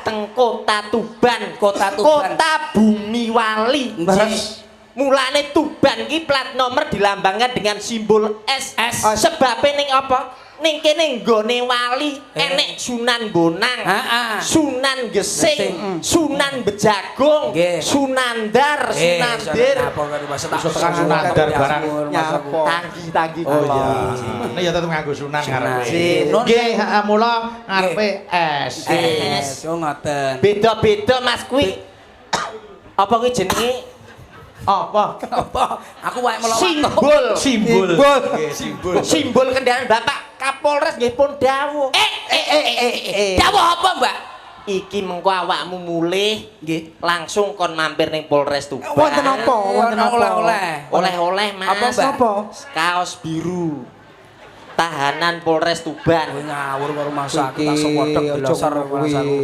dhateng Kota Tuban. Kota Tuban. Kota Bumi Wali. Nggih. Mulane Tuban ki plat nomor dilambangkan dengan simbol S. S. Sebabe ning apa? Ning kene nggone wali enek Sunan Bonang, Ha-ha. Sunan Gesing, Gesing. Sunan Bejagung, Sunandar, Sunandir. Apa karo bahasa tak Iso tekan Sunandar barang. Nyapa? Tanggi-tanggi Oh kula. iya. Ini ya tetep nganggo Sunan ngarepe. Sunan. Nggih, heeh, mula ngarepe S. S. Oh, ngoten. Beda-beda, Mas, kuwi. Apa kuwi jenenge? Apa? Apa? Aku wae melok. Simbol. Simbol. Nggih, simbol. Simbol kendaraan Bapak Kapolres nggih pun dawuh. Eh eh eh eh eh. Dawuh apa, Mbak? Iki mengko awakmu mulih langsung kon mampir ning Polres Tuban. Wonten apa? Wonten apa? Oleh-oleh. Oleh-oleh, Mas. Apa, Mbak? Apa? Kaos biru. Tahanan Polres Tuban. Kowe ngawur karo masa aku tak Iki, sewodok aja dilasar ngono kuwi. masaku.